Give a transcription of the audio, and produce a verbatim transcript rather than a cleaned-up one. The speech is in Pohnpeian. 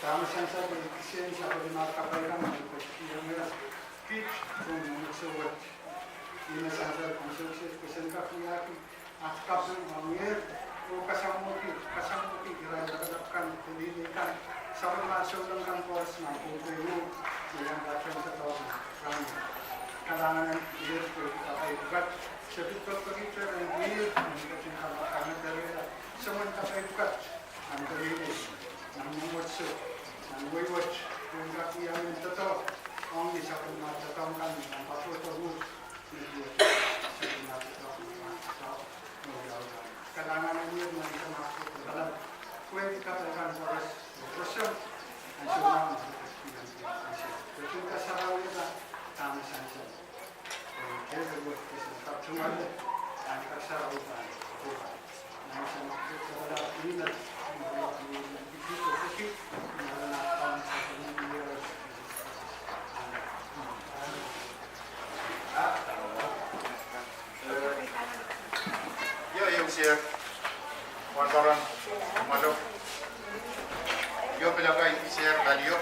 Dahme sansal pwe kisehn sapwellimatail kapai kan me peki iang kiht, pwung mwomwohdiso wet. Ihme sansal ansou kiset pwe sen kak wiahki at kaping ong ihr, oh kasamwohki, kasamwohki irail lapalap kan, pelien kan, sapwellime souleng kan koaros nan pwuhken wet, me iang patehng doadoahk rahn. Kalahngan en ihr pwehki kapai pwukat, se pil pekipeki rehn ihr, me ketin kamwakamwederehla soangen kapai pwukat. Nan pelien, nan mwomwohdiso, nan wehi wet, pwehki kak wia mehn doadoahk, ong ni sapwellime doadoahk kan, nan patohdo wet, ni sapwellime doadoahk, ni sapwellime doadoahk, ni sapwellime. Kalahngan en ihr, nan sapwellime doadoahk, pwehki kapai kan koaros, roson, ansou me, ansou, ketin kasarawiada, dahme sansal. Io, io, share. Wan paran, malo. Io, pil akan share, radio.